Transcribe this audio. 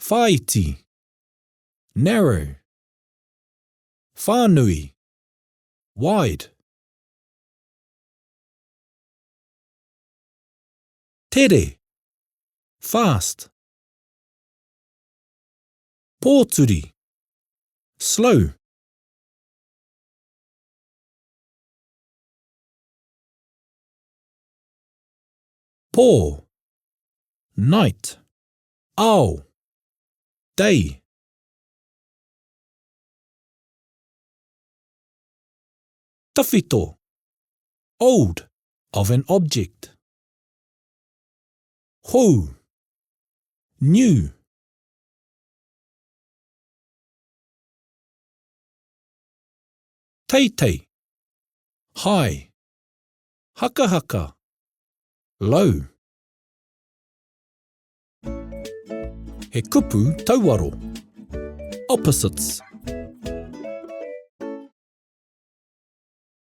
Whāiti, narrow. Whānui, wide. Tere, fast. Pōturi, slow. Pō, night. Ao, day. Tawhito, old, of an object. Hou, new. Teitei, high. Hakahaka, low. He kupu tauaro. Opposites.